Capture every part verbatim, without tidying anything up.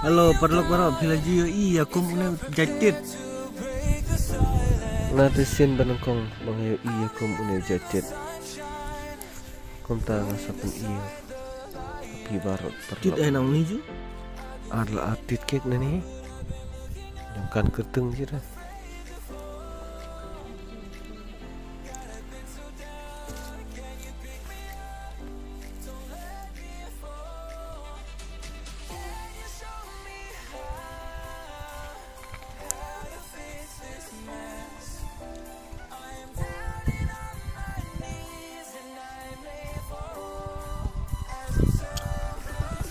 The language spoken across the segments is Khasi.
Hello, paralok baroh, phi la ju ïohi ïa kum une u jait tit? Na te sien ba nyngkong ba nga ïohi ïa kum une u jait tit. Kumta nga sa pyni ïa phi baroh, paralok. Tit ai nang ni ju? Ar la ar tit kek na ni. Jong kan kyrtung ji ra.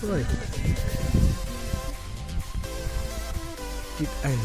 Oi. Tit ai.